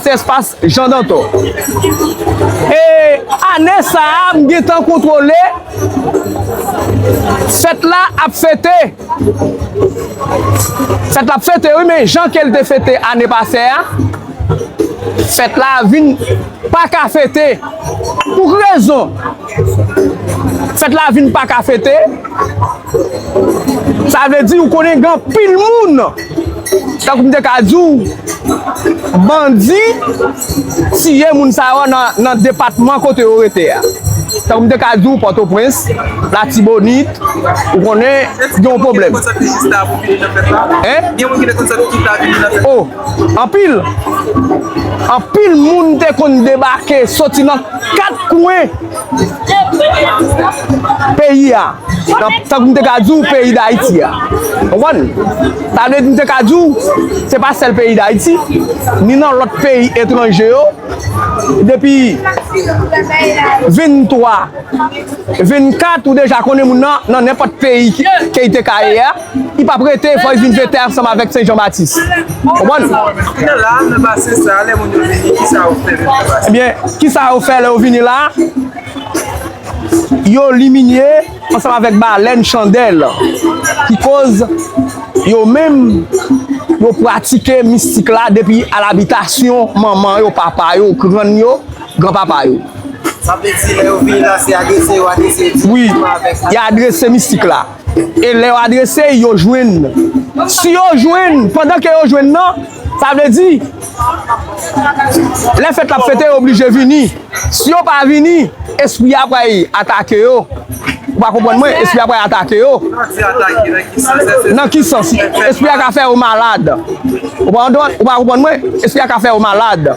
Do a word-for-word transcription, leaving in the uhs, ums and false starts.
Se espas Jean Dantor. E ane sa a, m gentan kontwole fèt la ap fete. Fèt la ap fete, wi, men jan ke l te fete ane pase a, fèt la vin pa ka fete. Pou ki rezon fèt la vin pa ka fete? Sa vle di ou konnen gen anpil moun, tankou m te ka di w, bandi tiye moun sa yo nan, nan depatman kote yo rete a. Tankou m te ka di w, Pòtoprens, Latibonit, ou konnen gen yon pwoblèm. Hein? Oh, anpil. Anpil moun te konn debake soti nan kat kwen peyi a. Nan, tankou m te ka di w, peyi Dayiti a. Konprann? Sa vle di, m te ka di w, se pa sèl peyi Dayiti, ni nan lòt peyi etranje yo, depi venntwa, vennkat, ou deja konnen moun nan, nan nenpòt peyi ki, ke li te ka ye a, li p ap rete, fò li vin fete ansanm avèk Sen Jan Batis. Konprann? Kounye a la, nan basen sa a, lè moun yo vini, kisa yo fè menm nan basen? Ebyen, kisa yo fè lè yo vini la? Yo liminye ansanm avèk balèn chandèl, ki koz yo menm, yo pratike mistik la depi a labitasyon manman yo, papa yo, grann yo, granpapa yo. Sa vle di, lè yo vini la, se adrese yo adrese direkteman avèk. Y adrese mistik la. E lè yo adrese, yo jwenn. Si yo jwenn, pandan ke yo jwenn nan, sa vle di, lè fèt la ap fete, yo oblije vini. Si yo pa vini, espri a pral atake yo. Ou pa konprann mwen? Espri a pral atake yo. Nan ki sans? Espri a ka fè yo malad. Ou pa, ou pa konprann mwen? Espri a ka fè yo malad.